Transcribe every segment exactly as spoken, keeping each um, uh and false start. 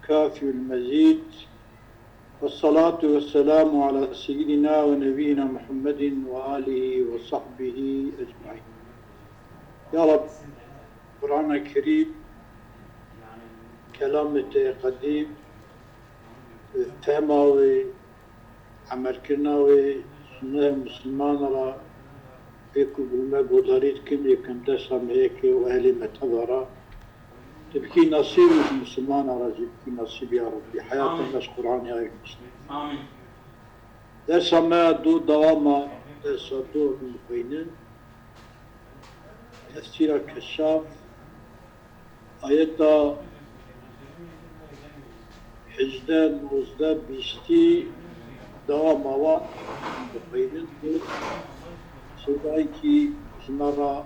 الكافي المزيد، والصلاة والسلام على سيدنا ونبينا محمد وآله وصحبه أجمعين. Ya Rab, Qur'ana Kerîm, kelamê te qedîm, fehma wê, emelkirina wê, sunneyê Muslimana ra, pê ku bi me guhdarî dikin, yê ku em dersa me yekê û ehlê metheba ra, tu bikî nasîb û ji Muslimana ra jî bikî nasîb ya Rabbî. Heyata Amîn. me ji Qur'anê ayê Muslim. Amîn. Dersa me ya do dewama dersa do em dixwînin. Tefsîra Keşaf, ayeta hejdeh, nozdeh, bîstî dewama wan dixwînin ku Seyda Ekî ji me re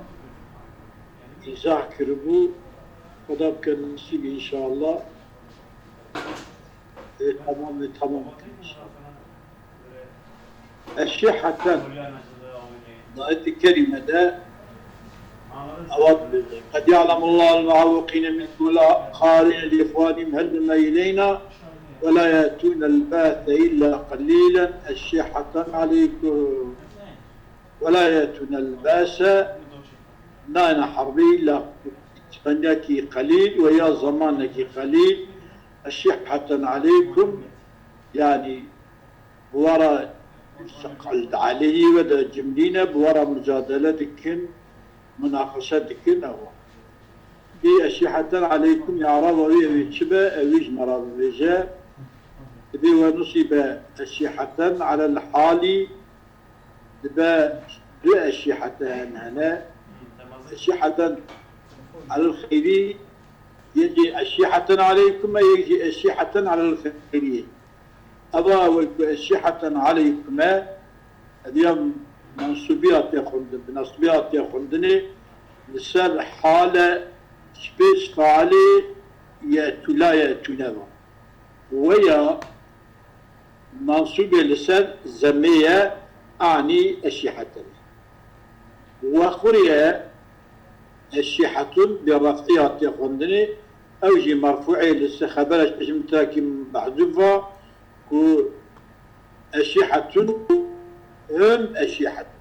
îzah kiribû. Xweda bike nasîb înşallah. Ê, tamam, ê, tamam bikin înşallah. Eşşeheten. Di ayetê kerîme de ewa dibêje: قد يعلم الله المعوقين منكم والقائلين لإخوانهم هلم إلينا ولا يأتون البأس إلا قليلا أشحة عليكم ولا يأتون البأس، nayêne herbê îlla çendekî qelîl û ya zemanekî qelîl. Eşşeheten aleykum, yanî bi we re, aleyhî ve de cimlî ne, bi we re mucadele dikin, munaqeşe dikin, ewa. Bê eşîheten aleykum, ya Rab, ew ê çi be, ew ê ji me re bibêje. Dibê we nusîbe eşîheten alel halî, dibe du eşîheten hene. Eşîheten alel xeyrî, yek jî eşîheten aleykum e, yek jî eşîheten alel xeyrî. Eva wek ku eşîheten aleykum e, ev ya mensûbî hatiye xwendin, bi nesbî hatiye xwendinê, li ser hale ji pêş fealê ye'tû la ye'tûne ve. Weya mensûbê li ser zemmê ye, anî eşîheten. Wexurê ye, eşîhetun bi ref'î hatiye xwendinê, ew jî merfû'ê li ser xebera ji min terakî mehzûf va ku eşîhetun hum eşîhetun.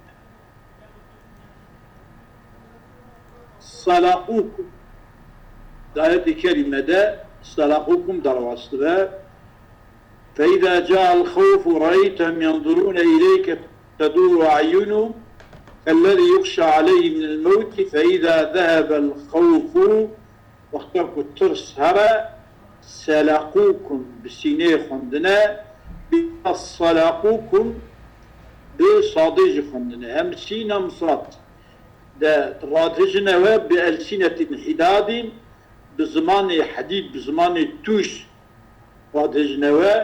Salaqukum. Di ayetê kerîme de salaqukum derbas dibe. فإذا جاء الخوف رأيتهم ينظرون إليك تدور أعينهم كالذي يغشى عليه من الموت فإذا ذهب الخوف، wexta ku tirs here, سلقوكم bi sînê xwendine, bi salaqukum bi sadê jî xwendine. Hem sîn hem sad de radihijine we bi elsinetin hidadin, bi zimanê hedîd, bi zimanê tûj radihijine we,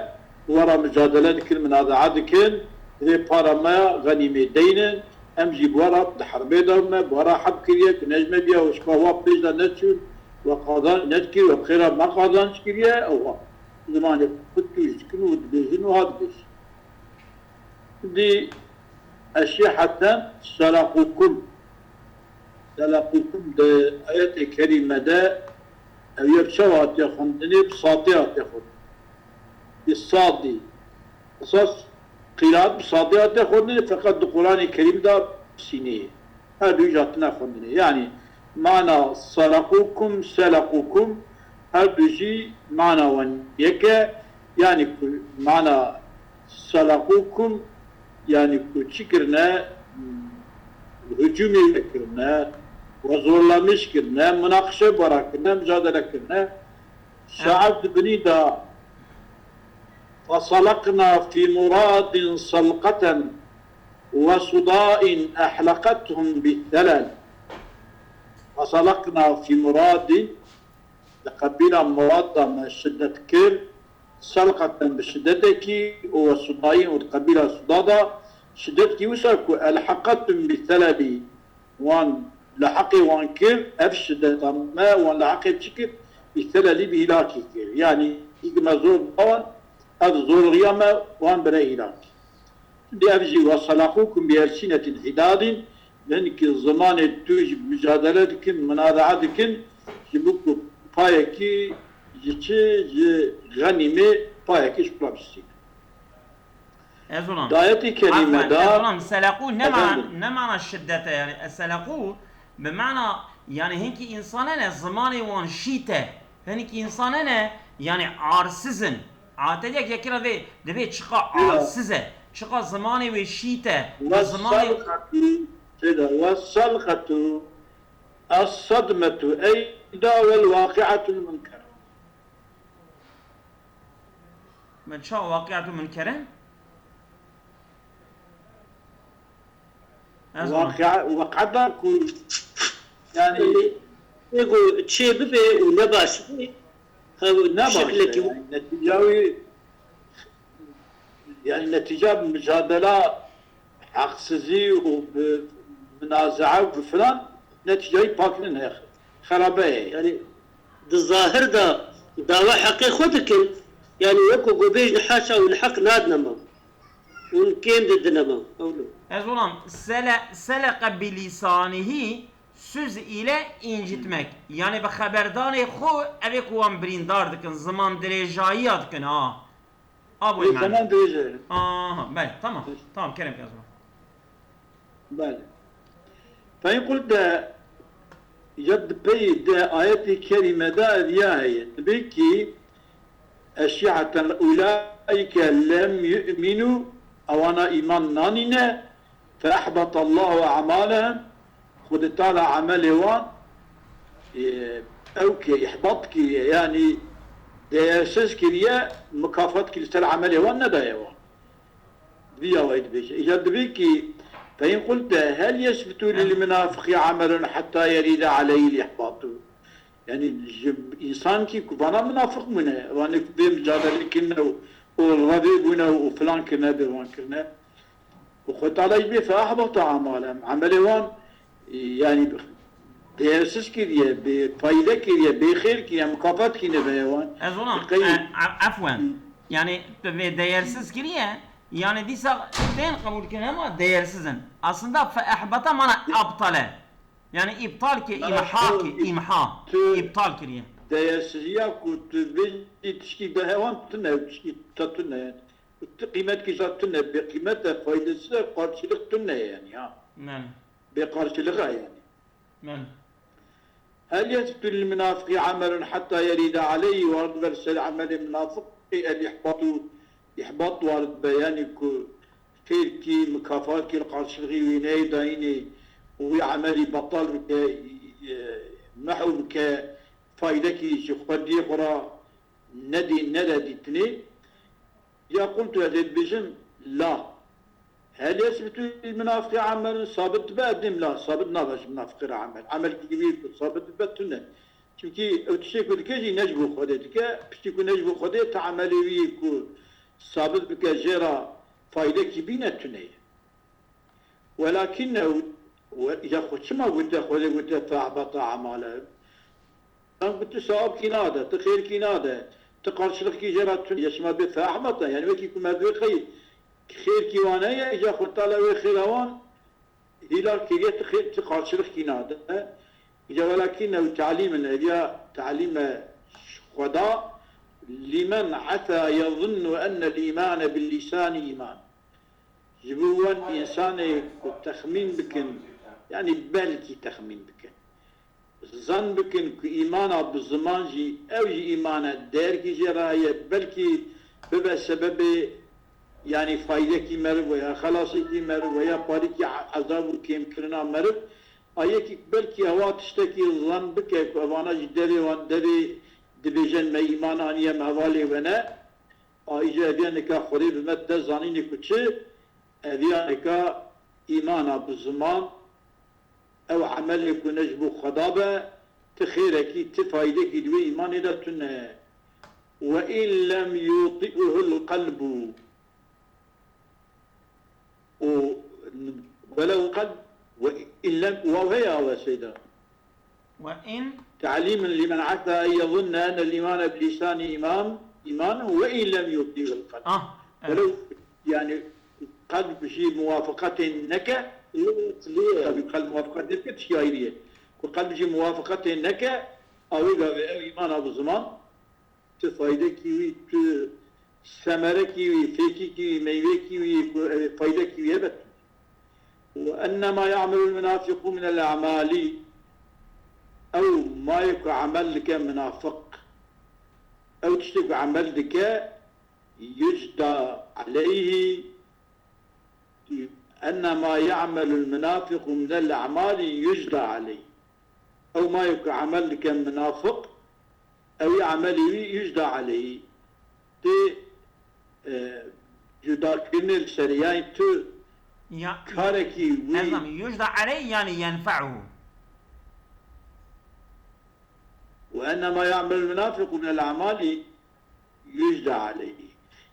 we re mucadele dikin, minazaa dikin, divê para me ya xenîmê deynin, em jî bi we re di herbê de me, bi we re heb kiriye, ku ne ji me biya, û ji ka we pêş de neçûn, we qazanc nedikir, we xêra me qazanc kiriye, ew ha zimanê xwe tûj dikin û dibêjin û ha dibêjin. Dî eşîheten selaqukum. Selaqukum di ayetê kerîme de ev yek çawa hatiye xwendinê? Bi sadê hatiye xwendin. Bi sadî. Esas qîraat bi sadê hatiye xwendinê, feqet di Quranê Kerîm de bi sînê ye. Her du jî hatine xwendinê. Yanî mana saraqukum, selaqukum, her du jî mana wan yek e. Yanî ku mana selaqukum, yanî ku çi kirine, hicûmê we kirine, we zorlamîş kirine, munaqişe bi we re kirine, mucadele kirine. Şair di binî de: فصلقنا في مراد صلقة وصداء أحلقتهم بالثلل. فصلقنا في مراد, di qebîla Murad de me şidet kir, selqeten bi şidetekî, û we sudayin, û di qebîla Suda de şidetkî wisa ku elheqetum bi theleli, wan leheqê wan kir, ev şideta me wan leheqê çi kir? Bi thelelî, bi hîlakî kir. Yanî, hîk me zor da wan, ev zorriya me wan bire hîlakî. Dê ev jî, وصلقوكم بألسنة حداد, hinkî zimanê tûj mucadele dikin, munazaa dikin, ji bo ku payekî ji çi, ji xenîmê payekî ji xwe bistîne. Ez olam. Dayetî kelîme Afwen, da. Ez olam. Seleqû ne mana, Efendim? Ne mana şiddete yani. Seleqû bi mana yani hinkî insane ne zimanê wan şîte. Hinkî insane ne yani arsizin. Atedek yekira vê dibê çiqa Ya. Arsiz e. Çiqa zimanê wê şîte. Ve Zimanê salqatu, şeyda, ve salqatu, es-sadmetu, ey da vel waqi'atul münker. Min ça waqi'atu münkerin? Ez olam. Waqi'a, waqi'da ku, yani, Ego çê bibe û ne baş be. Hew ne baş şeklekî yani, neticawi, yani netica bi mücadela, haksizî û bi münazaa û bi filan neticayî paknin he, xerabe ye. Yani di zahir de dawa heqê xwe dikin. Yani weko ku bêjin haşa û li heq nadine me. Hûn kêm didine me. Ewlo. Ez olam sele seleqe bi lisanihî süz ile incitmek. Yani bi xeberdanê xwe evê ku wan birîndar dikin, ziman dirêjayiya dikin ha. Abo Ê, iman. Tamam, dirêje. Aha, belê, tamam. Tamam, kerem ki ez olam. Belê. Fein qulte, ya di pey de ayetê kerîme de ev ya heye. Dibê ki, eşî'eten ulaike lem yu'minu, ewana îman nanîne, fe ehbata Allahu e'malehum, Xwedê Teala emelê wan, e, ew ke îhbat kiriye, yanî değersiz kiriye, mukafat kiriye ser emelê wan nedaye wan. Vî awayî dibêje. Îcar dibê ki, fein qulte, hel yesbitu lil munafiqî emelun heta yerîde aleyhil îhbatu. Yani ji însankî ku vana munafiq bûne, vanê ku bê mücadele kirine û, û revê bûne û filan kirine, bê wan kirine. Û Xwedê Teala jî bê fe ehbata amalem. Emelê wan, yani değersiz kiriye, bê fayde kiriye, bê xêr kiriye, mukafat kiriye veye wan. Ez olam, Qey- e, a- afwen. Yani tu vê değersiz kiriye, yani dîsa tên qebul kirin ama değersizin. Aslında fe ehbata mana aptale. Yani iptal ki, Mana imha tu- ki, imha. tu- İptal kiriye. Değersizliğe ku tu bêjî tişkî de hewan tune, tişkî te tune yani. Tu qîmetkî jî tune, bê qîmet e, faydesiz e, karşılık tune yani ya. Yani. Bê karşılık e yani. Yani. Hel yesbitu lil munafiqî emelun heta yerîde aleyhî, warid ver ser emelê munafiqî el îhbatu, îhbat warid be, yani ku xêrkî, mukafat kî, karşılığı wî neyê dayînê û wî emelî betal bike, e, mehw bike, faydekî ji xwediyê xwe ra nedî, nede dîtinê. Ya qultu, ez ê dibêjim, la. Hel yesbitu lil munafiqî emelun, sabit dibe, edim la, sabit nabe ji munafiqî re emel. Emelkî wî ku sabit dibe tune. Çimkî ew tiştê ku dike jî ne ji bo Xwedê dike, piştî ku ne ji bo Xwedê, ti emelê wî ku sabit bike jê re faydekî bîne tune ye. Welakinnehu, we, ya xwe çima gote, Xwedê gote, fe ehbata amale? Em ku tu sewabkî nade, tu xêrkî nade, tu qarşılıkî jê re tune ye, şima bê fe ehbata, yani wekî ku me bê xey xêrkî wan heye, îca Xwedê Teala wê xêra wan hîlal kiriye, tu xêr, tu qarşılıkî nade. Îca welakinnehu talîmin, ev ya talîme xweda, limen esa yezunnu ennel îmane bil lîsanî îman. Ji bo wan însanê ku texmîn bikin, yanî belkî texmîn bikin, zan bikin ku îmana bi ziman jî, ew jî îman e, değerkî jê re heye, belkî bibe sebebê, yanî faydekî meriv veya xelasekî meriv veya parîkî ezab û kêmkirina meriv. A yekî belkî hewa tiştekî zan bike ku evana jî devê wan devê dibêjin me îman aniye, me hevalê we ne. A îca ev ya nika Xwedê bi me de zanînê ku çi? Ev ya nika îmana bi ziman, ew emelê ku ne ji bo Xweda be, ti xêrekî, ti faydekî di wê îmanê de tune ye. Ve in lem yuti'uhul qelbu. Û welew qelb, ve in lem, waw heye awe seyda. Ve in Te'lîmin limen esa en yezunne ennel îmane bi lîsanî îman, îman ve in lem yutî'il qelb. Ah, evet. Welew, yani, qelb jî muwafaqetê neke, tabii qelb muwafaqet neke, tiştî ayrî ye. Ku qelb jî muwafaqetê neke, a wê gavê ev îmana bi ziman, tu faydekî wî, tu semerekî wî, fêkîkî wî, meyvekî wî, ku ew ê faydekî wî hebe tu. وإنما يعمل المنافق من الأعمال, ew mayê ku emel dike minafiq, ew tiştê ku emel dike, يجدى عليه, إنما يعمل المنافق من الأعمال يجدى عليه. Ew mayê ku emel dike minafiq, ew ê emelê wî يجدى عليه. Tê, e, cudakirinê li ser, yani tu Ya, karekî wî Ezam, يجدى عليه yani ينفعه. وإنما يعمل المنافق من الأعمال يجدى عليه.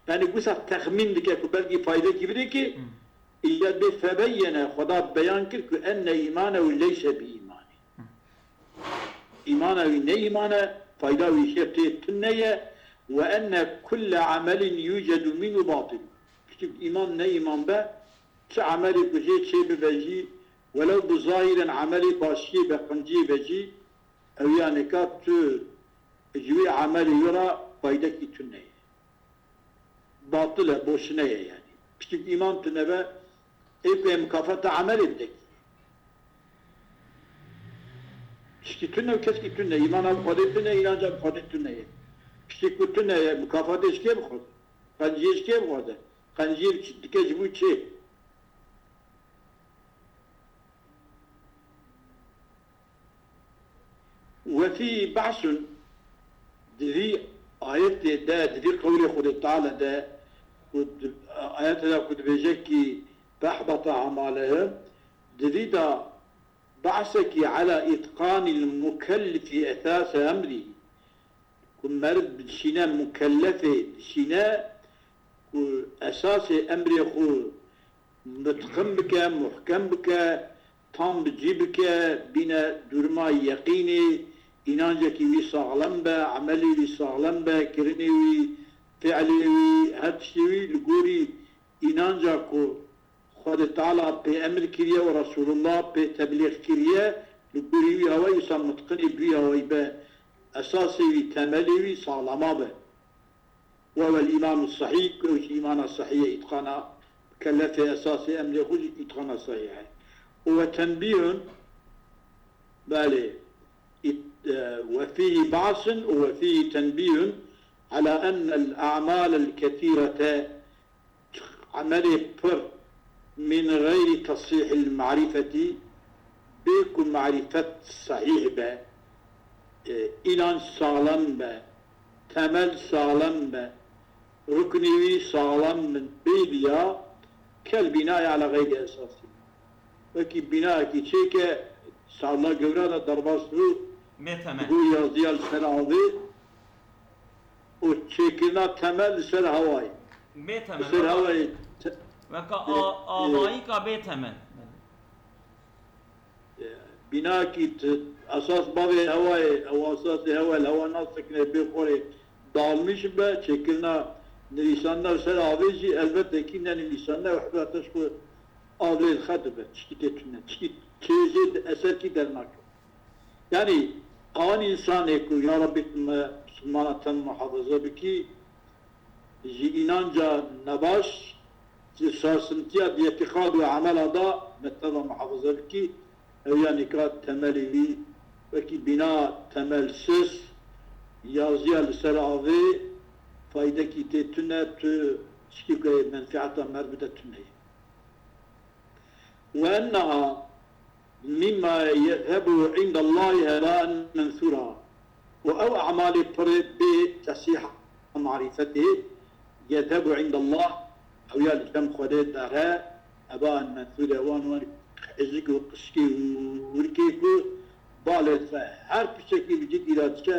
Yani wisa texmîn dike ku belkî faydekî bidê ki, Hmm. îca bê febeyyene, Xweda beyan kir ku enne îmanehu leyse bi îmanî. Hmm. Îmana wî ne îman e, fayda wî jê tê tune ye. Ve enne kulle amelin yucedu minhu batil. Piçik îman ne îman be, çi emelê ku jê çê bibe jî, welew bi zahiren emelê başiyê be, qinciyê be jî, ew ya nika tu ji wê emelê wî re faydekî tune ye. Batil e, boşine ye yani. Piçik îman tune be, ê ku ê mukafata emelê bide kî. Tiştî tune û keskî tune. Îmana bi Xwedê tune, înanca bi Xwedê tune ye. Tiştî ku tune ye, mukafatê ji kê bixwaze? Qenciyê ji kê bixwaze? Qenciyê dike ji bo çi? Ve fî behsun, di vî ayetê de, di vî qewlê Xwedê Teala de, ku di, ayetê de ku dibêje kî fehbata amalehim, di vî de behsekî ela îtqanîl mukellefî esase emrî, ku meriv dişîne, mukellefê dişîne ku esasê emrê xwe mitqin bike, muhkem bike, tam bi cî bike, bîne dûrima yeqînê, înancekî wî saxlem be, emelê wî saxlem be, kirinê wî, fiilê wî, her tiştê wî li gorî înanca ku Xwedê Teala pê emir kiriye û Resulullah pê teblîx kiriye, li gorî wî hawayî wisa mitqinê bi wî hawayî be, esasê wî, temelê wî saxlema be. Ve vel îmanu sehîh, ku ew jî îmana sehîh ye, îtqana mukellefê, esasê emrê xwe jî îtqana sehîh e. Û ve tenbîhun, belê, ît-, e, ve fîhî ba'sun û ve fîhî tenbîhun ala ennel a'malel kethîrete, emelê pir min xeyrî tesîhil marîfetî, bê ku marîfet sehîh be, e, înanc saxlem be, temel saxlem be, ruknê wî saxlem bin, bê viya kel bînayê ala xeyrî esasî. Wekî bînayekî çêke, salla gewra de derbas bû, Bê temel. Bû yaziya li ser avê û çêkirina temel li ser hewayê. Bê temel. Li ser hewayê te-, Weka e, a-, e, avayîka bê temel. E, bînakî ti esas bavê hewayê, ew esasê hewa li hewa nasekine, bê xwarê dalmîş be, çêkirina nivîsandina li ser avê jî elbet ekî ne nivîsandina, ew heta te ji xwe av lê dixe dibe, tiştî tê tune, tiştî çêjê di eserkî dernake. Yani, an însanê ku ya Rabbî tu me Musulmana te muhafaza bikî, ji înanca nebaş, ji sarsintiya di îtîqad û emela da me te ve muhafaza bikî, ew ya nika temelê wî, wekî bîna temelsiz, yaziya li ser avê, faydekî tê tune, tu tiştî ku menfîeta mer bide tune ye. Ve enneha mimma yezhebu indallahî hebaen mensûra. Û ew emalê pirê bê tesîha marîfetê yezhebu indallah, ew ya li cem Xwedê dere, hebaen mensûre, wan wan qezik û qişkê û hûrkê ku balê dixe. Her tiştekî bi cî dîra diçe,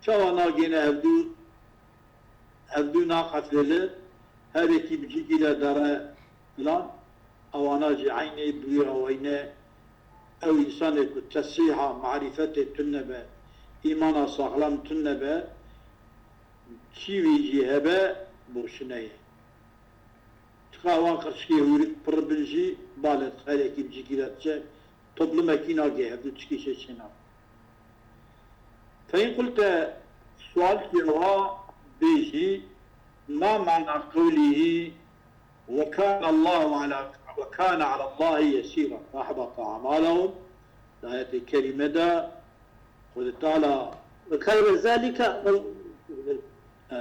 çawa nagêne hevdû, hevdû naqefilin, her yekî bi cîkî de dere filan, ewana jî eynê bi wî awayî ne. Ew însanê ku tesîha marîfetê tune be, îmana saxlem tune be, çî wî jî hebe, boşine ye. Çiqa wan qirçikê hûrik pir bin jî, balê her yekî bi cîkî de diçe, toplumekî nagê hevdû tişkî çê çênabe. Fe in qulte Sual ki wa bêjî, ma mana qewlî وكان الله على وكان على الله يسيرا فأحبط أعمالهم. Di ayetê kerîme de Xwedê Teala وكان ذلك e,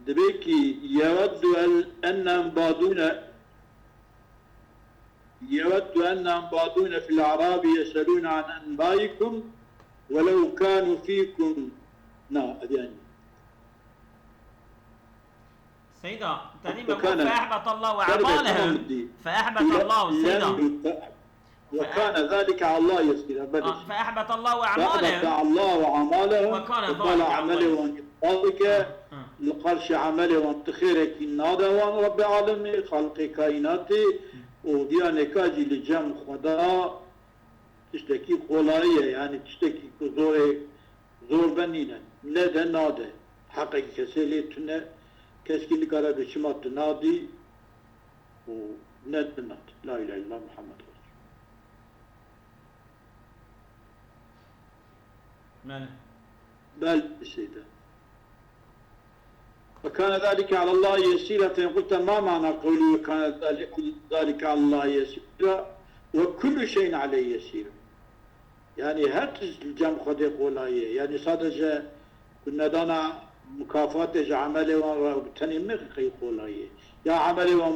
dibê ki يود أن أنبادون يود أن أنبادون في الأعراب يسألون عن أنبائكم ولو كانوا فيكم. Na, yani. Seyda, tenî me got فأحبط الله أعمالهم. فأحبط الله, Seyda. وكان ذلك على الله يسيرا. Belê. فأحبط الله أعمالهم. فأحبط الله أعمالهم. وكان ذلك على الله. Xwedê Teala emelê wan îbtal dike, li qarşî emelê wan ti xêrekî nade wan Rebbê Alemê, Xaliqê Kaînatê, û viya nêka jî li cem Xweda tiştekî qolayî ye, yanî tiştekî ku zorê zor be nîne. Nede nade. Heqekî kesê lê tune, keskî nikare bi çima tu nadî û ne tu nade. La îlahe îllallah Muhammed Resul. Belê. Belê Seyda. وكان ذلك على الله يسيرا، فإن قلت ما معنى قولي وكان ذلك، ذلك على الله يسيرا وكل شيء عليه يسير؟ Yani her tişt li cem Xwedê qolayî ye. Yani sadece ku nedana mukafatê ji emelê wan re bi tenê min qey qolayî ye. Ya emelê wan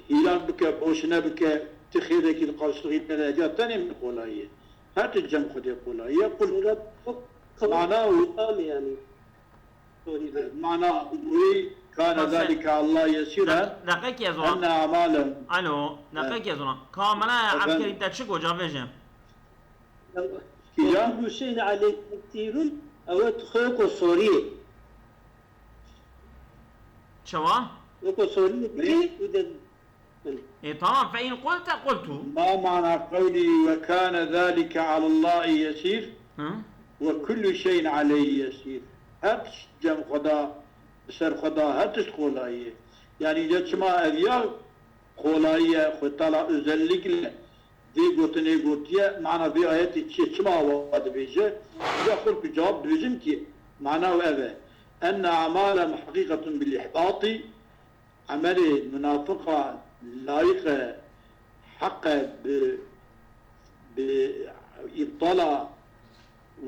hîlak bike, boşine bike, ti xêrekî li qarşixî nede, ya tenê min qolayî ye. Her tişt cem Xwedê qolayî ye. Qul mana û yani. Mana wî kana zalika Allah yesira. Deqekî ez ona. Enne amalen. Alo, deqekî ez ona. Ka mela Ebkerîm te çi goca veje? Kîja? Kullu şeyin aleyhi yesirun, ew e xwe ko soriyê. Çawa? Weko soriyê dikê û de E, tamam, fe in qulte qultu. ما معنى قولي وكان ذلك على الله يسير؟ Hı? وكل شيء عليه يسير. Her tişt cem Xweda, bi ser Xweda her tişt qolayî ye. Yani ya çima ev ya qolayî ye, Xwedê Teala özellikle vê gotinê gotiye, mana vê ayetê çi ye, çima wa dibêje? Ya xwe ku cewab dibêjim ki, mana ev e. Enne amalem haqiqetun bil ihbati, Emelê munafiqa layiq e, heq e bi, bi îbtala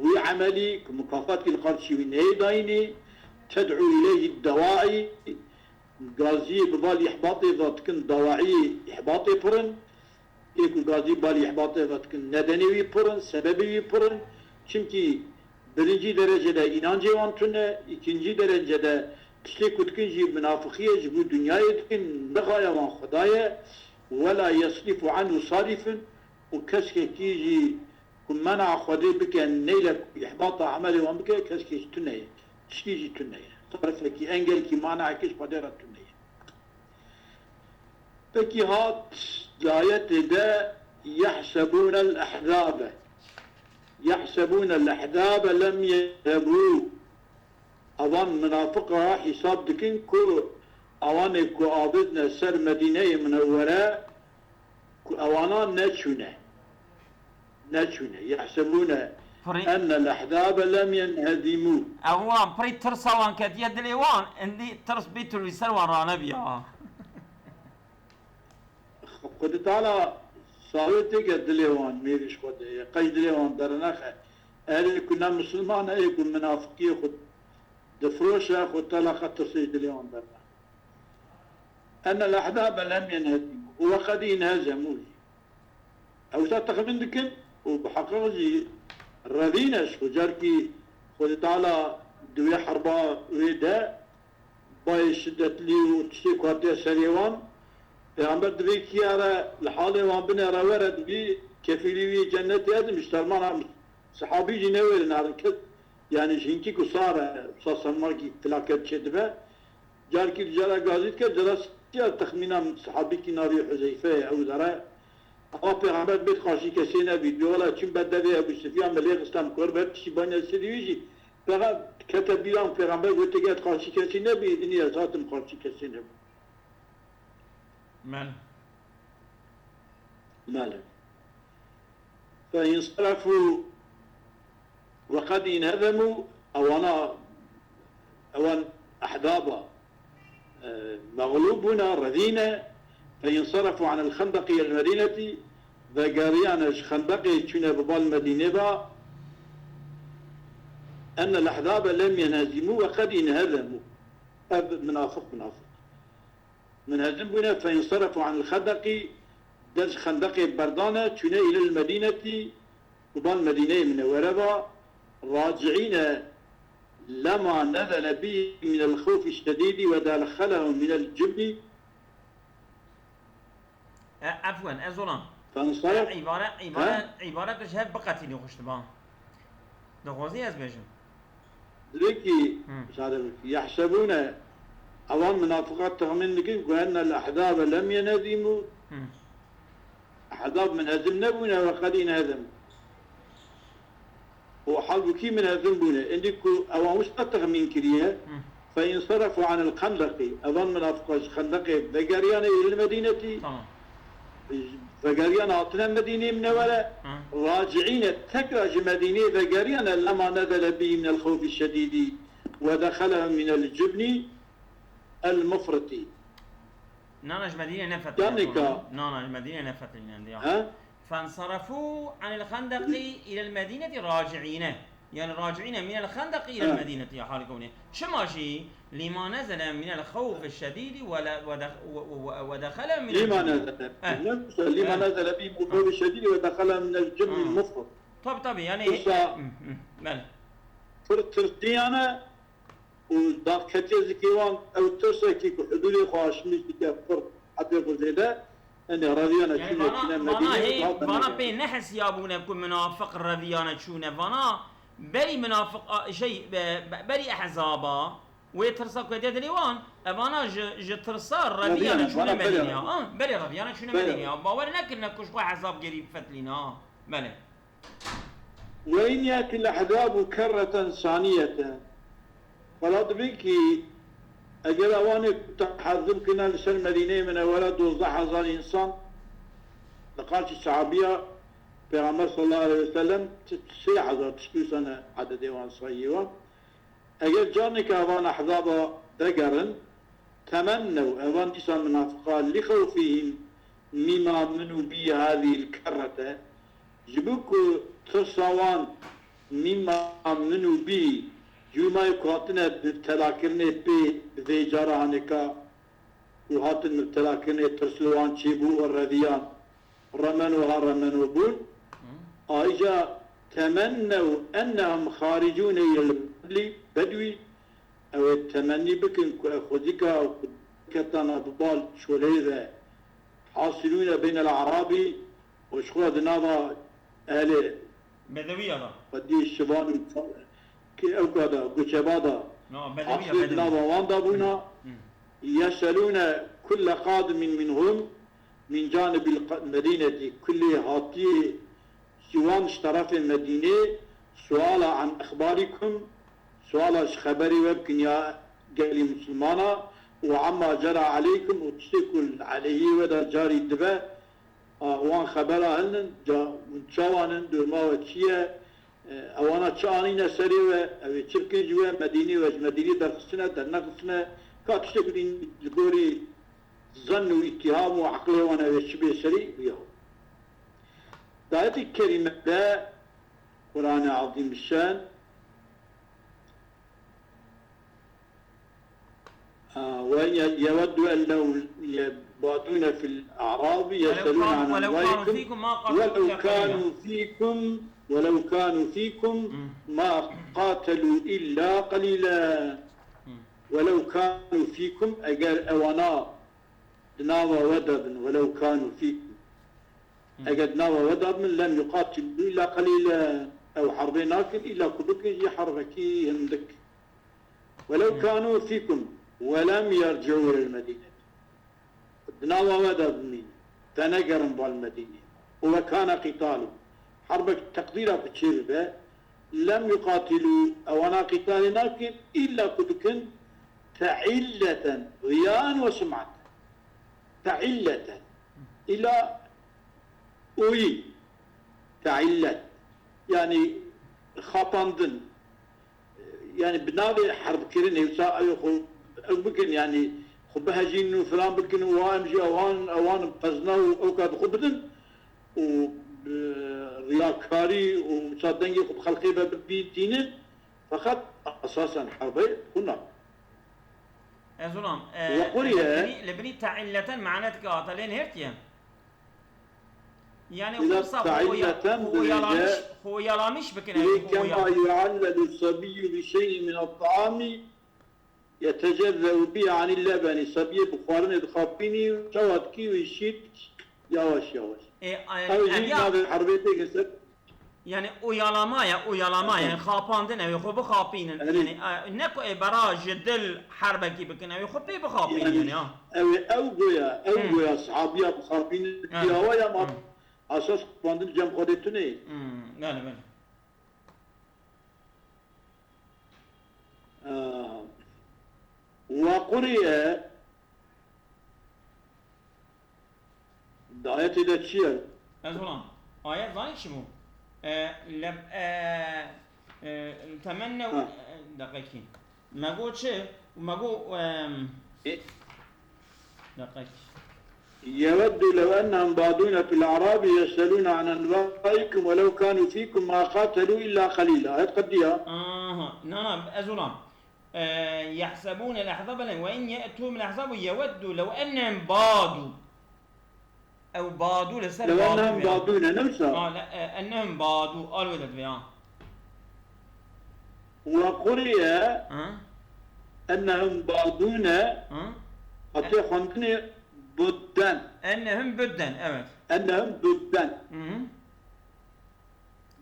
wî emelî ku mukafatkî li qarşî wî neyê dayînê, ted'û ileyhî dewa'î, gaziyê bi balî îhbatê ve dikin, dewa'î îhbatê pir in. Ê ku gazî balî îhbatê ve dikin, nedenê wî pir in, sebebê wî pir in. Çimkî birincî derecede înancê wan tune, îkincî derecede tiştê ku dikin jî minafiqî ye, ji bo dinyayê dikin, nexaya wan Xweda ye, wela yesrifu anhu sarifun, û keskekî jî ku mena Xwedê bike, neyle ku îhbata emelê wan bike, keskê jî tune ye. Tiştî jî tune ye. Sarifekî, engelkî, manayekî ji Xwedê re tune ye. Pekî hat di ayetê de yehsebûnel ehzâbe. Yehsebûnel ehzâbe lem yezhebû. Ewan minafiqa hîsab dikin ku ewanê ku avêtine ser Medîneyê Munewwere ku ewana neçûne. Neçûne. Yehsebûne Pirî- ennel ehzâbe lem yenhezîmû. Ew wan pirî tirsa wan ketiye dilê wan, indî tirs bîtir li ser wan ranebiya. Xwedê Teala sawê têke dilê wan, mêrîş Xwedê ye. Qey dilê wan dernexe. Erê ku ne misilman e, ê ku minafiqiyê xwe difiroşe, Xwedê Teala qet tirsê ji dilê wan dernexe. Ennel ehzâbe lem yenhezîmû. Û we qedî înhezemû jî. Ew wisa texmîn dikin û bi heqîqet jî revîn e ji xwe. Carkî Xwedê Teala di wê herba wê de bayê şidetlî û tiştê ku hatiye serê wan, Pêxember di vê kiya re li halê wan binêre were dibî kefîlî wî cennetê ye, di mîştermana sihabî jî newêrin herin kes, yanî ji hinkî ku sar e, wisa sermakî filaket çêdibe. Carkî li cara gazî dike, cara siya texmîna min sahabîkî navê Huzeyfe ye, ew dere. Ewa Pêxember dibê qarşî kesê nebî. Dibê wela çûm ber devê Ebû Sufyan, min lê xistem kor ber tiştî banya serî wî jî. Pêxe-, kete bîra min Pêxember gote, ger qarşî kesî nebî, inî ez hatim qarşî kesê nebî. Mel. Mel. Fe insarefû ve qed înhezemû, ewana, ewan Ehdaba, e, mexlûb bûne, redîne, feinserefû anil xendeqî ilel medînetî, vegeriyane ji xendeqê çûne bi bal Medînê ve, ennel Ehdabe lem yenhezimû ve qed inhezemû. Ev minafiq, minafiq. Min hezin bûne, feinserefû anil xendeqî, dest ji xendeqê berdane, çûne îlel medînetî, û ban Medîneyê Minewere ve, raciîne lema nezele bî minel xewfî şedîdî ve daxelehum minel cibnî. E, efwen, ez olan. Fensaref. E, îbare, îbare, îbare tu ji hev biqetînî xweş diba. Dixwazî ez bêjim. Divê kî, Hı. Şade bikî. Yehsebûne, ewan minafiqat texmîn dikin ku ennel ehdabe lem yenhezîmû. Hı. Ehzab minhezim nebûne ve qedî nehezim. Û halbûkî minhezim bûne. Îndî ku ewan wisa texmîn kiriye, Hı. Feinserefû anil xendeqî. Evan minafiqat ji xendeqê vegeriyane îlil medînetî. Tamam. Vegeriyane hatine Medînê Minewere. Hı. Raciîne tekrar ji Medînê vegeriyane lema nezele bî minel xewfî şedîdî ve dexelehum minel cibnî el mufritî. Nana ji Medînê nefetilîne. Yanî ka. Nana ji Medînê nefetilîne diya. He? Fensarefû anil xendeqî ilel medînetî raciîne. Yani raciîne minel xendeqî ilel He. medînetî ya halî kewne. Çima jî lima nezele minel xewfi şedîdî ve le-, ve de-, ve, ve, ve, ve dexele minel Lima cibnî. nezele. He. Ne mesela lima He. nezele bî bu xewfi şedîdî ve dexele minel cibnî Hı. mufrit. Tabii, tabii, yani Wisa Hı, hı, bele. pir tirsiyane û daxketiye zikê wan ew tirsekî ku hudûdê xwe aşmîş dike pir hedê xwe zêde, yani reviyane Yani çûne vana, çûne vana Medînê hê, û hatin vana Medînê. pê nehesiyabûne ku minafiq reviyane çûne. Vana berî minafiq, a, şey, e, be-, berî ehzaba, wê tirsa ku hediye dilê wan, evana ji, ji tirsa reviyane Reviyane, çûne vana berî Medînê. Ha, berî reviyane çûne Berî. Medînê. Bawer nekirine ku ji xwe hesab gerî bifetlîne. Ha, belê. Ve in yâtil ehzâbu kerreten saniyete. Wela dibê kî eger ewanê ku tehezim kirine li ser Medîneyê Minewere dozdeh hezar însan, li qarşî sahabiya Pêxember sallallahu aleyhi ve sellem ti-, sê hezar tiştî sene ededê wan sayiyê wan. Eger carneke evan ehzaba vegerin, temennew, evan dîsa minafiqa, li xewfihim mîma minû bî hadîl kerrete, ji bo ku tirsa wan mîma minû bî, cûmayê ku hatine bi telakirinê pê bi vê cara hanêka û hatin mibtelakirinê tirs li wan çêbû û reviyan remenû ha remenû bûn. Ayrıca temennew ennehum xaricûne ilel bedwî, ew ê temennî bikin ku ev xwezîka ku ketana bi bal çoleyê de hasilûne beynel Arabî û ji xwe di nava ehlê Bedewiya da. Xwediyê şivan û ki ew ka da, guçeba da. No, bedewiya, Asrê bedewiya. Nava wan da bûna. Hı. Yeselûne kulle qadimin minhum min canibil qa-, medînetî. Kullê hatiyê ji wan ji terefê Medînê suala an exbarikum, suala ji xeberê we bikin ya gelî Musulmana û amma cera aleykum û tiştê ku li aleyhî we de carî dibe, A, wan xebera hilin, ca, hûn çawan in, durma we çi ye? E, ewana çi anîne serê we? Ew ê çi bikin ji we? Medînî we ji Medînî derxistine, dernexistine? Ka tiştek din li gorî zen û îtîham û eqlê wan ew ê çi bê serî? Ya. Dayetî kerîme de Qur'anê Azîm Şen, آه، وين ي-، يود أن لو يبادون في الأعراب يسألون عن أنبائكم، ولو كانوا فيكم ما قاتلوا ولو إلا قليلا. كانوا فيكم، ولو كانوا فيكم ما قاتلوا إلا قليلا. ولو كانوا فيكم، eger ewana di nava we de bin، ولو كانوا فيكم. Eger di nava we de bin، لم يقاتلوا إلا قليلا. Ew herbê nakin, îlla ku bikin jî herbekî hindik. ولو كانوا فيكم ولم يرجعوا إلى المدينة. Di nava we de bimînin, venegerin bal Medînê. وكان قتال، herbek teqdîra ku çêbibe، لم يقاتلوا، ewana qîtalê nakin, îlla ku bikin، تعلة رياء وسمعة. تعلة. Îlla oyî. تعلة. Yani xapandin. yani bi navê herbkirinê wisa ew xwe ew bikin, yani xwe bihejînin û filan bikin û wa em jî ewan, ewan qezna û ew kat xwe bidin û bi riyakarî û wisa dengê xwe bi xelkê ve bibîtînin. Feqet esasen herbê xwe nakin. Ez ulam, e, Ve quriye. li binî, li binî teilleten mane dike hate lê nihêrtiye. Yani Bila xwe sa xwe uya-, teilleten xwe uyalamiş, direce xwe uyalamiş bikin, yani xwe uya- كما يعلل الصبي بشيء من الطعام يتجذأ به عن اللبن. Sebiyê bi xwarinê dixapînî, çawa dikî wî şît yavaş yavaş. E, e, Ew jî ev ya- navê herbê têkin ser. Yani uyalama ya, uyalama, yani xapandin, ew ê xwe bixapînin. Erê. Yani, e, ne ku ê bera ji dil herbekî bikin, ew ê xwe pê bixapînin, yani, ha. Ew ê ew goya, ew Hmm. goya sahabiya bixapînin, Evet. piyawa ya ma Hmm. esas xapandin cem Xwedê tune ye. Hmm, belê, belê. Ee, Ve quriye Di ayetê de çi ye? Ez ulam. Ayet zanî çi bû? E, lem-, e, e, temennew, Ha. e, deqekî. Me got çi? Me got, em, E- deqekî. يود لو أنهم بادون في الأعراب يسألون عن أنبائكم ولو كانوا فيكم ما قاتلوا إلا قليلا. Ayet qediya. Aha. Na, na, ez ulam. E, يحسبون الأحزاب لهم، وإن يأتهم الأحزاب يودوا لو أنهم بادوا. Ew badu li ser لو badu أنهم ya. بادون، ne wisa? Ha, le, e, أنهم بادوا. Al wê de divê, ha. وقرئ Ha? أنهم بادون. Ha? Hatiye xwendinê budden. أنهم بدًا, evet. أنهم budden. Hı hı.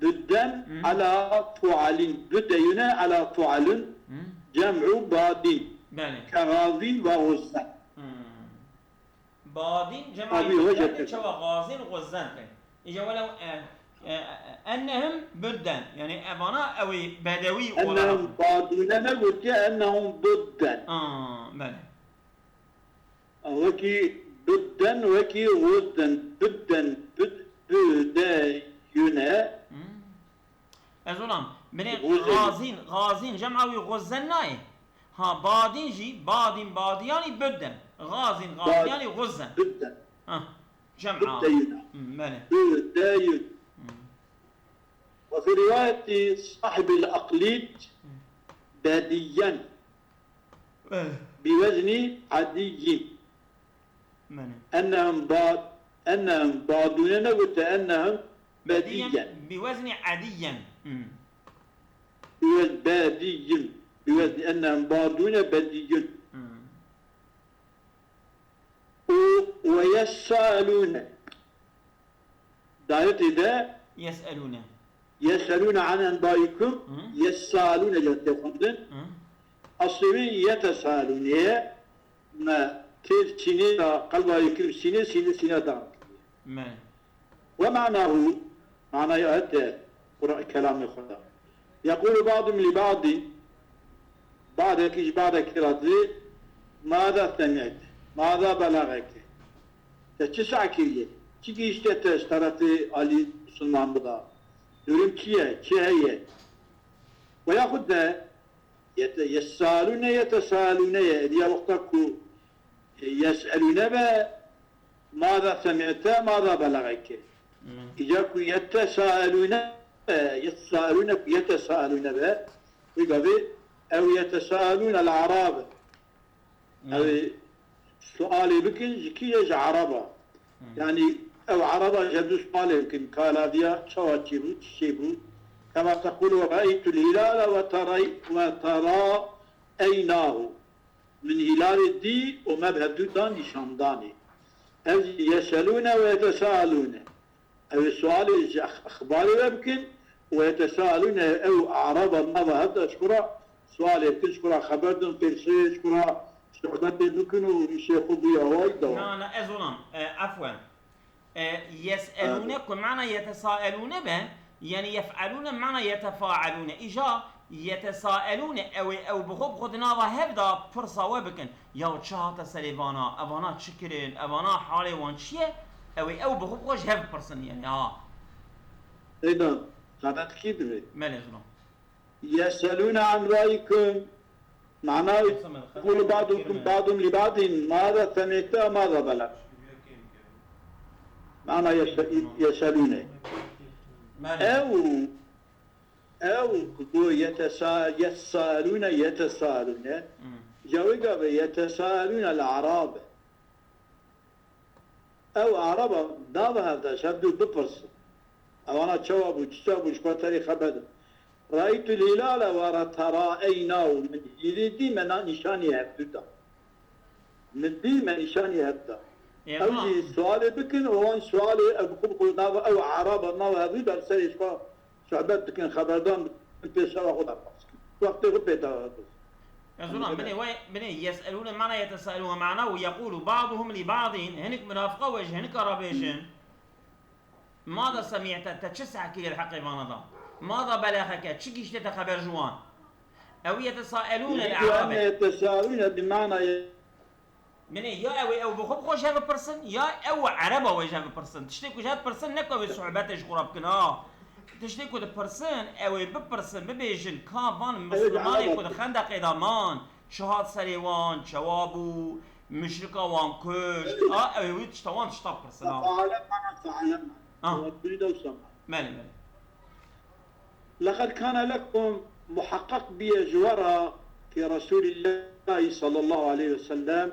Budden Hı. ala fualin. Budeyune ala fualun. Hı. Cem'u badin. Belê. Ke gazin ve guzzen. Hı. Badin cema Abi, hoca guzzen, tek- çawa gazin guzzen te. Îca welew, e, e, e, ennehum budden. Yani evana ew ê bedewî olarak. Ennehum badune negotiye, ennehum budden. Aa, belê. Wekî bidden, wekî guzden, bidden, bid-, bideyune. Hmm. Ez ulam, binê Guzden. Gazîn, gazîn, cema wî guzden nayê. Ha, badîn jî, badîn, badiyanî bidden. Gazîn, Bad-, gaziyanî guzden. Bidden. Ha, cema. Bideyune. Hmm, belê. Bideyun. Hmm. Ve fi rivayeti sahibil aklid Hmm. bediyen. Evet. Bi wezni adiyyin. Mene. Ennehum bad-, ennehum badune negote, ennehum bediyen. Bi wezni adiyyen. Hmm. Bi wez-, bediyin. Bi wezni ennehum badune bediyin. Hmm. Û ve yessalûne. Dayetê de Yes'elûne. Yes'elûne an enbaikum, Hı. Yes'alûne diye tê xwendin. Hı. Aslê wî yetesalûne ye, me têr çînê ya qelba yekî sînê, sînê, sîne dan. Me. Ve ma'nahu, manayê ayet de Kur'an kelamê Xweda. Yekûlu ba'dum li ba'din, badekî ji badekî re dibê, "Mada semi'te? Mada belageke?" Te çi sa kiriye? Çi gihîşte te ji terefê alî Musulman bida? Durum çi ye? Çi heye? Ve yaxud de yete-, yessalûne, yetesalûne ye. Êdî ya wexta ku, e, yes'elûne be, mada semi'te, mada belageke. Hmm. Îca ku yetesaelûne be, yetesaelûne ku yetesaelûne be, wî gavê ew yetesaelûne el-Arab. Hmm. Ew ê sualê bikin ji kî ye? Ji Araba. Hmm. Yanî ew Araba ji hev du sualê bikin. Ka hêla viya çawa çêbû, çi çêbû? Kema teqûlu re'eytul hilale ve teray-, ve teraeynahu. Min hîlalê dî û me bi hevdû da nîşandanê. Ev jî yeselûne ve yetesaelûne. Ew ê sualê ji ex-, exbarê ve bikin û yetesaelûne ew Araba nava hev de ji xwe re sualê bikin, ji xwe re xeber din, pêrsê ji xwe re sohbetê bikin û îşê xwe bûye awayî devam. Na, na, ez olam, e, efwen. E, yes'elûne Evet. ku mana yetesaelûne be, yani yef'elûne mana yetefaelûne. Îja yetesaelûne ew ê ew bi xwe bi xwe di nava hev de pirsa we bikin. Ya çi hate serê vana, evana çi kirin, evana halê wan çi ye? Ew ê ew bi xwe bi xwe ji hev pirsin yani, ha. Seyda, qada dikî divê? Belê, zilam. يسألون عن رأيكم. معناه يقول بعضكم بعض لبعض ماذا سمعت وماذا بلغ. معنى يش-، يسألون. Ew, ew, ku yetesa-, yetsaelûne, yetesaalûne. Cewê gavê yetesaalûne li Erab e. Ew Eraba nava hevda ji hevdû bipirsin. Ewana çawa bû, çi çawa bû, ji xwe terê xeber de. Ra'aytul hilale ve ra-, teraeynahu. Min hîlê dî, me na nîşanî hevdû da. Min dî, me nîşanî hev da. Ew jî sualê bikin û wan sualê ew bi xwe bi xwe nava ew Eraba nava hevdû da li serê ji xwe sohbet dikin, xeberdan dikin, pêşewa xwe da baş dikin. Wextê xwe pê da. Ez ona, binê we, binê yes'elûne, mana yetes'elûne, mana û yeqûlu ba'duhum li ba'din, hinik munafiqa we ji hinika re bêjin, mada semî'te, te çi sehkî lê li heqê vana da? Mada belaxeke, çi gîştê te xeber ji wan? Ew yetesa'elûne li Erabê. Yetesa'elûne bi mana ye- Binê ya ew ê ew bi xwe bi xwe ji hev bipirsin, ya ew û Ereba wê ji hev bipirsin. Tiştê ku ji hev dipirsin, ne ku ew ê sohbetê ji xwe re bikin, ha. Tiştê ku dipirsin, ew ê bipirsin, bibêjin, ka van Mislimanê ku di xendeqê de man, çi hat serê wan, çawa bû, muşrika wan kuşt, ha, ew ê wî tişta wan tişta bipirsin, ha. Fe'ale mana fe'ale mana. Ah. Cevap bûyî de wisa mana. Belê, belê. لقد كان لكم، muheqeq bûye ji we re, في رسول الله صلى الله عليه وسلم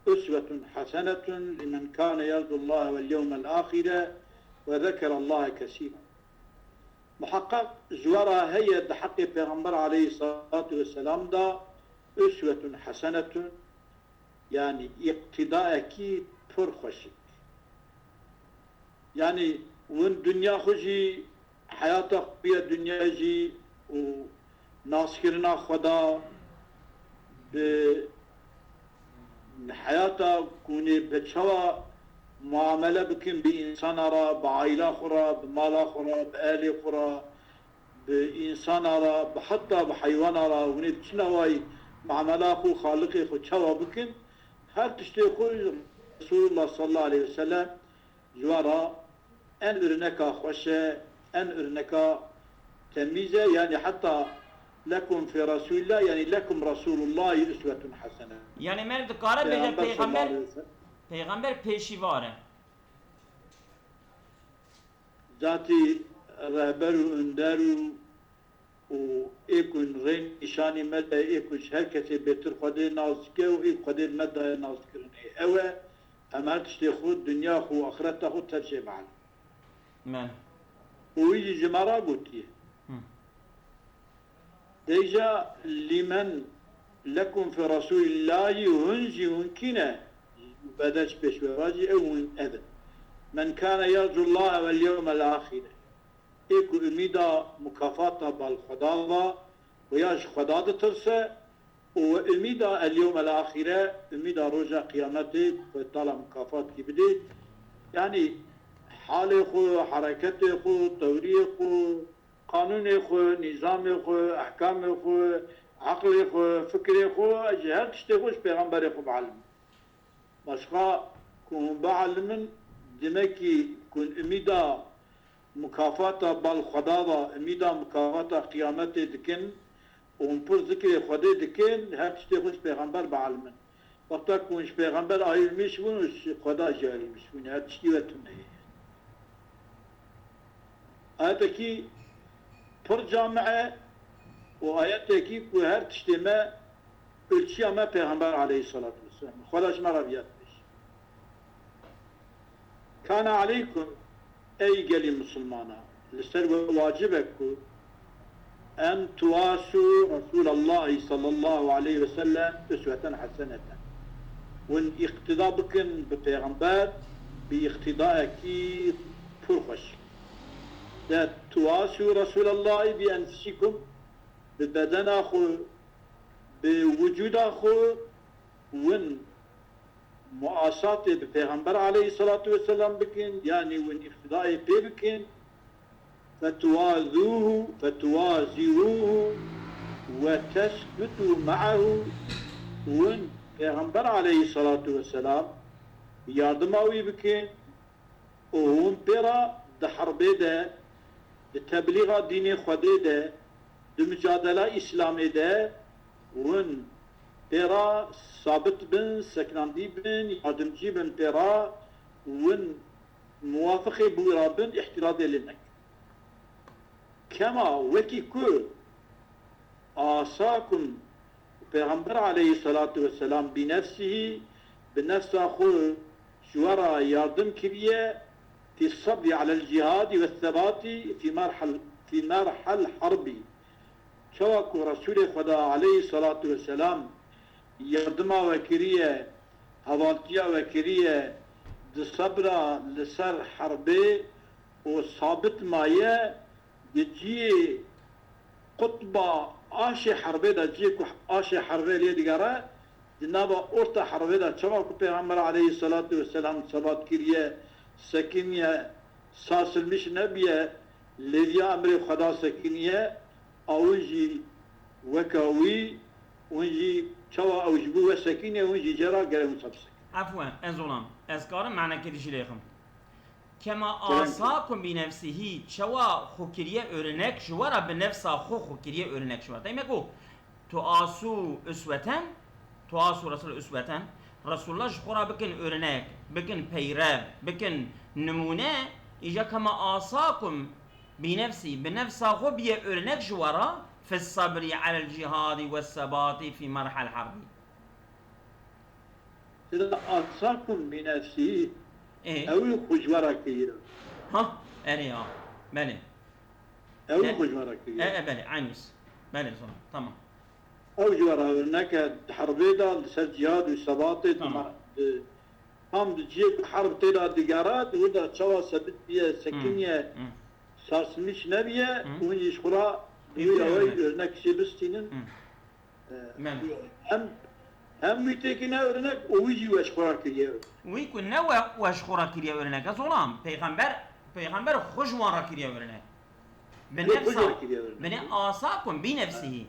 أسوة حسنة لمن كان يرجو الله واليوم الآخر وذكر الله كثيرا. Muheqeq ji we re heye di heqê Pêxember aleyhisselatu vesselam de uswetun hesenetun, yanî îqtîdaekî pir xweşik. Yanî hûn dinya xwe jî, heyata xwe ya dinya jî û naskirina Xweda bi heyata ku hûn ê bi çawa muamele bikin bi însana re, bi aîla xwe re, bi mala xwe re, bi ehlê xwe re, bi însana re, bi heta bi heywana re, hûn ê bi çi newayî muamela xwe û Xaliqê xwe çawa bikin, her tiştê xwe Resulullah sallallahu aleyhi ve sellem ji we re en örneka xweş e, en örneka temîz e, yanî heta lekum fi Resulillah, yanî lekum Resulullahi uswetun hesene. Yanî meriv dikare bêje Pêxember sallallahu aleyhi ve sellem. Pêxember pêşîvar e. Zatî rehber û önder û û ê ku rê nîşanî me de, ê ku ji her kesê bêtir Xwedê nas dike û ê ku Xwedê me daye naskirinê. Ew e, em her tiştê xwe, dinya xwe û axireta xwe tev jê bielin. Me. Û wî jî ji me re gotiye. Hı. Deyja lîmen lekum fi Resûlillahî, hûn jî hûn kî ne? Bede ji pêş ve re jî ew hûn ev in. Men kâne yercullâhe vel yewmel âxîre. Ê ku umîda mukafata bal Xweda va, xuya ji Xweda ditirse û we umîda el yewmel axîre, umîda roja qiyametê ku Xwedê Teala mukafat kî bidê, yanî halê xwe, hereketê xwe, tewriyê xwe, qanûnê xwe, nîzamê xwe, ehkamê xwe, eqlê xwe, fikrê xwe, ji her tiştê xwe ji pêxemberê xwe bielime. Başqa ku hûn bielimin, demekî ku hûn umîda mukafata bal Xweda va, umîda mukafata qiyametê dikin û hûn pir zikrê Xwedê dikin, her tiştê xwe ji pêxember bielimin. Wexta ku hûn ji pêxember ayrılmış bûn û ji Xweda jî ayrılmış bûn, her tiştî we tune ye. Ayetekî pir cami e û ayetekî ku her tiştê me ölçiya me Pêxember aleyhisselatu vesselam. Xweda ji me re viya dibêje. Kana aleykum, ey gelî misilmana, li ser we wacib e ku en tuwasu Resûlallahî sallallahu aleyhi ve sellem usweten heseneten. Hûn îqtîda bikin bi Pêxember bi îqtîdayekî pir xweş. De tuwasu Resûlallahî bi enfusîkum, bi bedena xwe, bi wicûda xwe hûn muasatê bi Pêxember aleyhisselatu vesselam bikin, yanî hûn îqtidayê pê bikin. Fetuwazûhu, fetuwazîrûhu ve tesbitû me'ehu, hûn Pêxember aleyhisselatu vesselam yardima wî bikin û hûn pê re di herbê de, di teblîxa dînê Xwedê de, Di micadela Îslamê de win pê re sabit bin, sekinandî bin, yardimcî bin pê re, win muwafiqê bi wî re bin, îhtiradê lê nekin. Kema wekî ku asakum Pêxember aleyhisselatu vesselam bi nefsihî, bi nefsa xwe ji we re yardim kiriye, fî sebrî alel cihadî ve sebati fî merhel, fî merhel herbî. Çawa ku Resûlê Xweda aleyhisselatu vesselam yardima we kiriye, hevaltiya we kiriye, di sebra li ser herbê û sabit maye, di ciyê qutba aşê herbê de, ciyê ku aşê herbê lê digere, di nava orta herbê de, çawa ku Pêxember aleyhisselatu vesselam sebat kiriye, sekiniye, sarsılmış nebiye, lêviya emrê Xweda sekiniye, a win jî weka wî, win jî çawa ew ji bo we sekiniye, win jî cera gere wisa bisekine. Efwen, ez olam. Ez karim manekê dişî lêxim. Kema asakum bi nefsihî, çawa xwe kiriye örnek ji we re, bi nefsa xwe xwe kiriye örnek ji we re. Demek ku tu asu usweten, tu asu Resul usweten, Resulullah ji xwe re bikin örnek, bikin peyrev, bikin nimûne, îja kema asakum bi nefsî, bi nefsa xwe biye örnek ji we re, fi sebrî alel cihadî ve sebatî fî merhel herbî. Tira asakum bi nefsî, Ê. Ew ê xwe ji we re kiriye. Ha, erê ya. Belê. Ew ê xwe ji we re kiriye. E, e, belê, eynîs. Belê, zor. Tamam. Ew ji we re örnek e, di herbê de, li ser cihad û sebatê, Tamam. di, tam di cihê ku herb tê de digere, di wir de çawa sebit biye, sekiniye, Hmm. sarsılmış nebiye, Hmm. hûn jî ji xwe re di Wî wî awayî örnek. Örnek jê bistînin. Hmm. E, Belê. hem, hem wî têkine örnek û wî jî we ji xwe re kiriye örnek. Wî ku ne we, we ji xwe re kiriye örnek. Ez olam, peyxember, peyxember xwe ji wan re kiriye örnek. Bi Erê xwe ji nefsa, wan re kiriye örnek. Bi ne asakum bi nefsihî.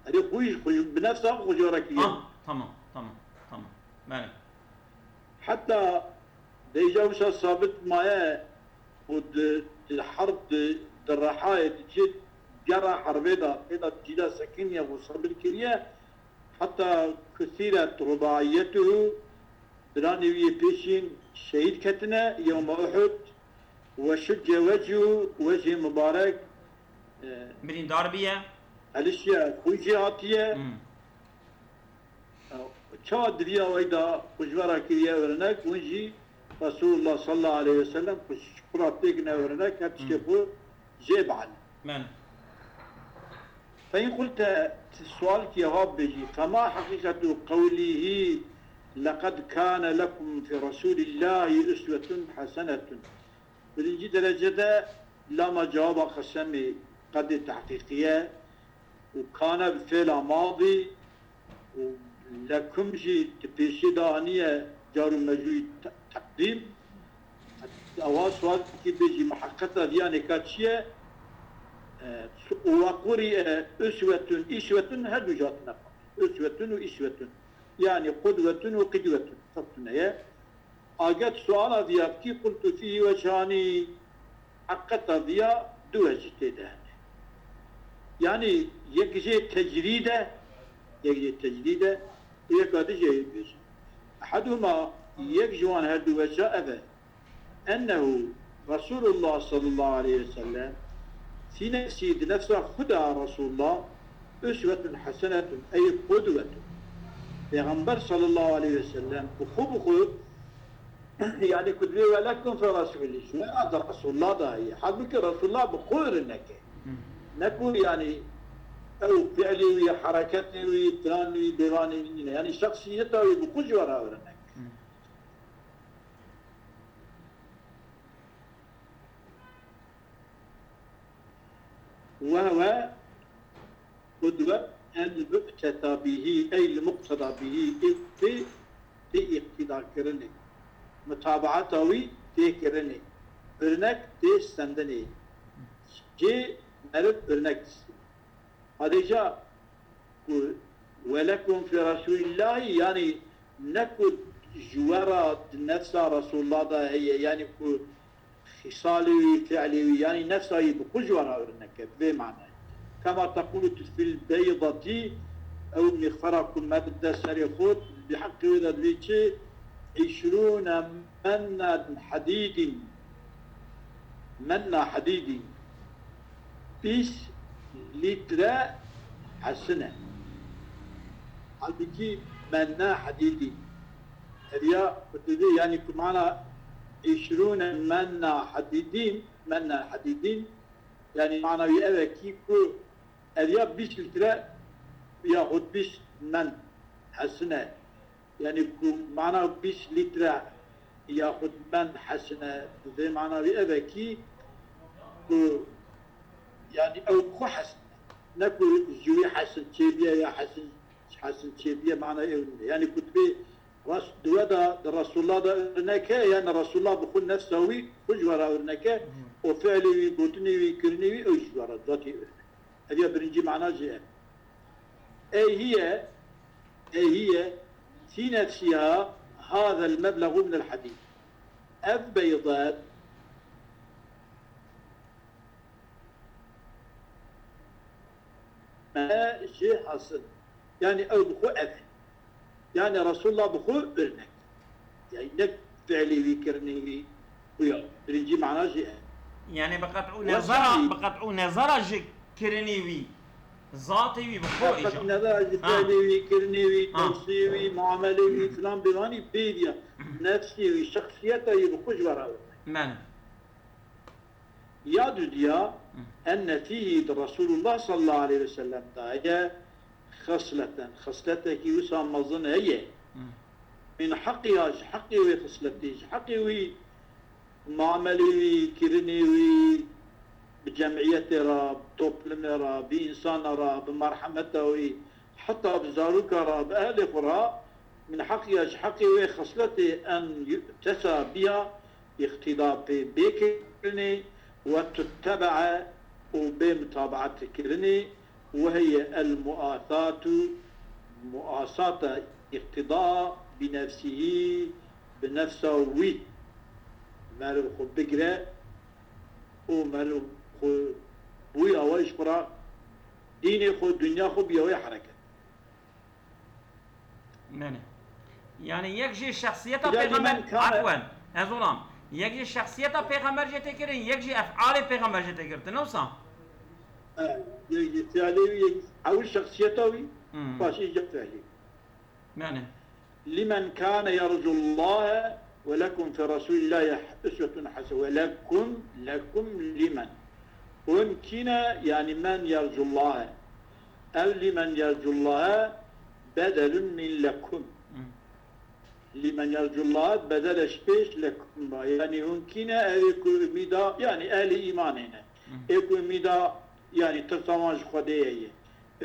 Erê xwe ji, xwe ji, bi nefsa xwe ji wan re kiriye. Ah, tamam, tamam, tamam. Belê. Heta vêca wisa sabit maye û di, di herb, di, di rehayê, di cihê gera herbê de, tê de cî de sekiniye û sabir kiriye, heta kusîret rubaiyetuhu, biranê wî yê pêşîn şehîd ketine, yewma Uhud, ve şucce wecuhu, wecihê mubarek, e, Birîndar biye. Hêlişiye, xwîn jê hatiye. Hmm. Çawa di vî awayî de xwe ji we re kiriye örnek, hûn jî Resulullah sallallahu aleyhi ve sellem xwe ji xwe re têkine örnek, her tiştê Hmm. xwe jê bielin. Belê. Fe in qulte, ti sualkî ha bêjî, fema heqîqetu qewlîhî, leqed kâne lekum fi Resûlîllahî uswetun hesenetun. Birinci derecede lama cevaba qesemê qedê tehqîqiye û kane bi fêla madî û lekum jî di pêşî de aniye car û mecûyî te-, teqdîm. Ewa sualekî bêjî, miheqeta viya nêka çi ye? E, û wequrî, e, uswetun, îswetun her du jatine. Uswetun û îswetun. Yanî qudwetun û qidwetun. Ferq tune ye. Aget suala viya bikî, qultu fîhî weçhanî, heqeta viya du wecî tê de hene. Yanî yek jê tecrîd e, yek jê tecrîd e û yeka dî jê bêjî. Ehedûma, yek ji wan her du weca ev e. Ennehu Resulullah sallallahu aleyhi ve sellem fî nefsî, di nefsa xwe de Resulullah uswetun hesenetun, ey qudwetun. Pêxember sallallahu aleyhi ve sellem bi xwe, bi xwe, yanî ku divê we lekum fi Resulî, ji we re di Resulullah de heye. Halbûkî Resulullah bi xwe örnek e. Hmm. Ne ku yanî ew fiilê wî, hereketê wî, planê wî, bêvanê wî nîne. Yanî şexsiyeta wî bi xwe ji we re örnek e. Hmm. Wehwe qudwe el-muqteda bihî, ey li muqteda bihî, ê tê, tê îqtîda kirinê. Mutabaeta wî tê kirinê. Örnek tê stendinê. Cê meriv örnek distîne. Hadêca ku welekum fi Resulîllahî, yanî ne ku ji we re di nefsa Resulullah de heye, yanî ku Xîsalê wî, fiilê wî, yanî nefsa wî bi xwe ji we re örnek e, bi vê manayê. Kema teqûlu tu fil beydetî, ew mîxfera ku me dide serê xwe, bi heqê wê de divê çi? Îşrûne mennen hedîdîn. Menna hedîdîn. Bîst lître hesin e. Halbûkî menna hedîdîn. Ev ya ku tu dî, yanî ku mana îşrûne menna hedîdîn, menna hedîdîn, yanî mana wî ev e kî ku ev ya bîst lître yaxud bîst men hesin e. Yanî ku mana bîst lître yaxud men hesin e, bi vê mana wî ev e kî ku, yanî ew bi xwe hesin e. Ne ku ji wî hesin çêbiye ya hesin, hesin çêbiye, mana ew nîne. Yanî ku dibê res-, di we de, di Resulullah de örnek heye, yanî Resulullah bi xwe nefsa wî, xwe ji we re örnek e, û fiilê wî, gotinê wî, kirinê wî, ew ji we re zatî örnek. Ev ya birincî mana jî e. Ey hiye, ey hiye, fî nefsiha hazel meblegu minel hedîd. Ev beyde me jê hasil. Yanî ew bi xwe ev e. Yanî Resulullah bi xwe örnek. Yanî ne fiilê wî, kirinê wî, bu ya. Birincî mana jê e. Yanî bi qet'û nezera, bi qet'û nezera ji kirinê wî, zatê wî bi xwe îja. Bi qet'û nezera ji fiilê wî, kirinê wî, tewsiyê wî, muamelê wî filan bêvanî bêdiya. Nefsê wî, şexsiyeta wî bi xwe ji we re. Men. Ya dudiya, enne fîhî di Resulullah sallallahu aleyhi ve sellem de heye xesleten, xesletekî wisa mezin heye. Min heqiha, ji heqê wê xesletê, ji heqê wî muamelê wî, kirinê wî, bi cemiyetê re, bi toplumê re, bi însana re, bi merhemeta wî, heta bi zaroka re, bi ehlê xwe re, min heqiya ji heqê wê xesletê en yu'tesa biha, îqtîda pê bê kirinê, we tutteba'e û bê mutabaet kirinê, we heye el muasatu, muasata îqtîda bi nefsihî, bi nefsa wî. Meriv xwe bigire û meriv xwe bûya we ji xwe re dînê xwe, dinya xwe biya wê hereket. Ne, ne. Yani yek jî şexsiyeta Pêxember, afwen, ez olam. Yek jî şexsiyeta Pêxember jê tê kirin, yek jî ef'alê Pêxember jê tê kirin. Ne wisa? He, yek jî fiilê wî, yek ew şexsiyeta wî, Hmm. paşê jî fiilê wî. Yani. Limen kâne yercullâhe ve lekum fi Resûlillâhi uswetun hase-, ve lekum, lekum limen. Hûn kî ne, yani men yercullâhe. Ev limen yercullâhe bedelun min lekum. Limen yercullâhe bedele ji pêş lekum ba. Yani hûn kî ne, ev ê ku umîda, yani ehlî îmanê ne. Ê ku umîda, yani tirsa wan ji Xwedê heye.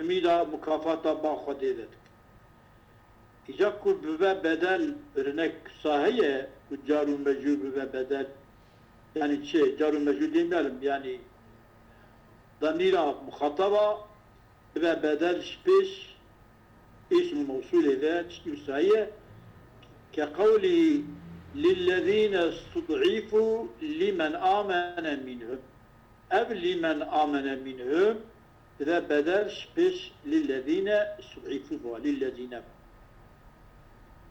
Umîda mukafata ba Xwedê de dikin. Îca ku bibe bedel, rinek sa heye ku car û mecûr bibe bedel, yani çi, car û mecûr dê melim, yani damîra muxataba bibe bedel ji pêş îsm û mewsûlê ve, çi wisa ye, ke qewlî lillezîne stud'îfû lîmen amene mînhum. Ev lîmen amene mînhum dibe bedel ji pêş lillezîne stud'îfû bû, lillezîne bû.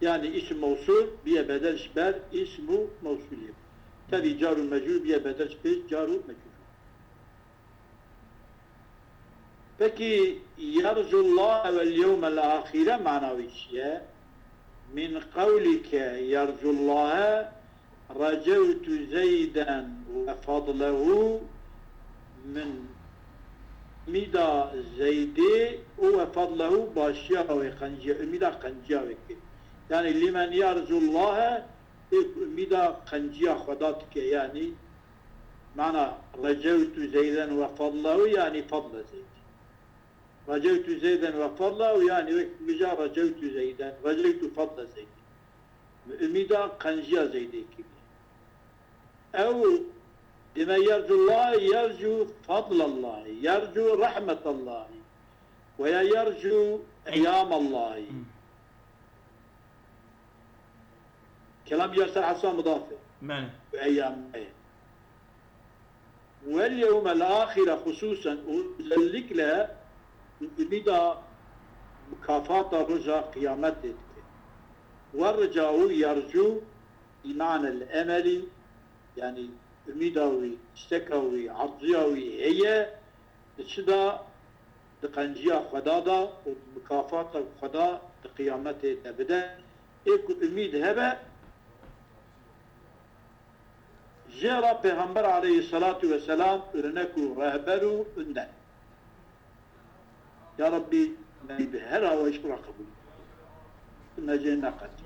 Yani îsm mewsûl biye bedel ji ber îsm û mewsûlê bû. Tevî car û mecûr biye bedel ji pêş car û mecûr. Pekî yercullâhe vel yewmel ahîre mana wî çi ye? Min qewlike yercullâhe recewtu Zeyden ve fadlehu, min umîda Zeydê û ve fadlehu, başiya wê, qenciya, umîda qenciya wê kir. Yani lîmen yercullâhe, ê ku umîda qenciya Xweda dike, yani mana recewtu Zeyden ve fadlehu, yani fadle Zeyd. Recewtu Zeyden ve fadlehu, yani wek bêje recewtu Zeyden, recewtu fadle Zeyd. Min umîda qenciya Zeydê kiriye. Ew dime yercullâhe, yercu fadlallâhi, yercu rahmetallâhi veya yercu eyamallâhi. Kelam ya ser hesa mudaf e. Belê. Ve eyyam e. Vel yewmel ahire xusûsen û özellikle umîda mukafata roja qiyametê dike. Ve ricau yercu bi manel emelî, yanî umîda wî, îsteka wî, arzuya wî heye, di çi de, di qenciya Xweda de û di mukafata Xweda di qiyametê de bide. Ê ku umîd hebe, jê re Pêxember aleyhisselatu vesselam ûrine ku rehber û ünden. Ya Rabbi, me bi her hawa ji xwe re qebûl. Me jê neqet.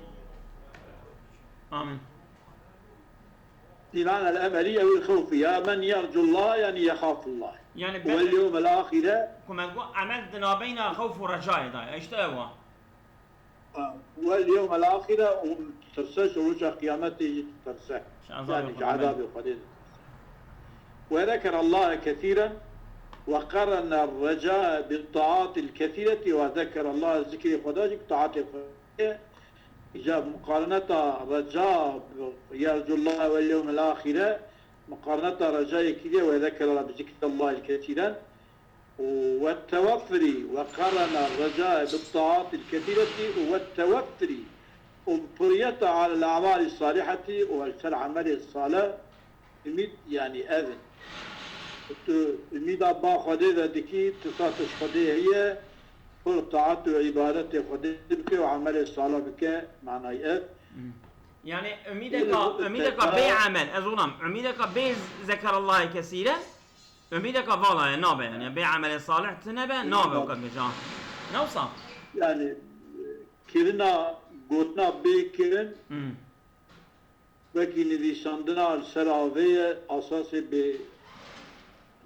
Amin. Bi manel emeli ew il xewfi. Ya men yercullah, yani yexafullah. Yani Vel yewmel ahire. Ku me got emel di nabeyna xewf û recayê de ye. İşte ew e. Vel yewmel ahire û tirse ji roja qiyametê jî tirse. Ji ezabê Yani ji Xwedê. ezabê Xwedê. Ve zekerallaha kesiren ve qarrena recae bi taatil kesireti ve zekerallaha zikrê Xweda jî taatê Xwedê. Îca muqareneta reca yercullah vel yewmel ahire, muqareneta recayê kiriye ve zekerallaha bi zikrillahil kesiren. Û ve teweffirî ve qarrena recae bi taatil kesireti û ve teweffirî û piriyeta alel amalî saliheti û el ser emelê salih umîd, yani ev in. Tu umîda ba Xwedê ve dikî, tu satiş Xwedê heye, pir taat û îbadetê Xwedê bike û emelê salih bike, manayî ev. Yani umîdeka, umîdeka bê emel, ez olam, umîdeka bê zekerallahê kesîre, umîdeka vala ye, nabe yani, bê emelê salih tine be, nabe o kadar can. Ne olsa? Yani kirina, gotina bê kirin, Hmm. wekî nivîsandina li ser avê ye, asasê bê,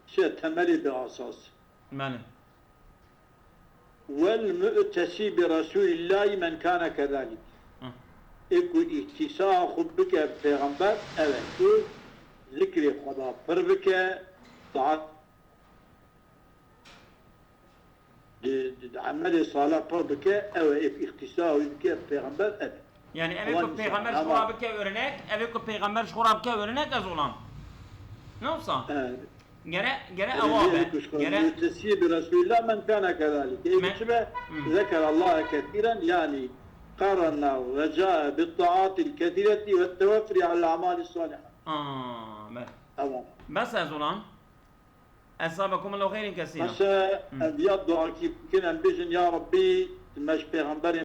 çi ye, temelê bê asas. Bele. Vel mu'tesî bi Resûlillahî men kâne kezalik. Hı. Ê ku îhtîsa xwe bike pêxember, ev e ku zikrê Xweda pir bike, taat di, di, di emelê salih pir bike, ew e ê ku îhtîsa wî bike pêxember, ev e. Yani ev ê ku pêxember ji xwe re bike örnek, ev ê ku pêxember ji xwe re bike örnek ez olam. Ne olsa? Evet. Gere, gere ewa be. Gere Mu'tesî bi Resûlillah men kâne kezalik. Ê Men- ku çi be? Zekerallaha kesiren, yani qarrena recae bi taatil kesireti ve teweffirî alel amalî salih. Aa, bele. Tamam. Bes ez olam. Esabekumullahu xeyrin kesîra. Mesela ev ya duakî bikin, em bêjin, ya Rabbî, tu me ji pêxemberên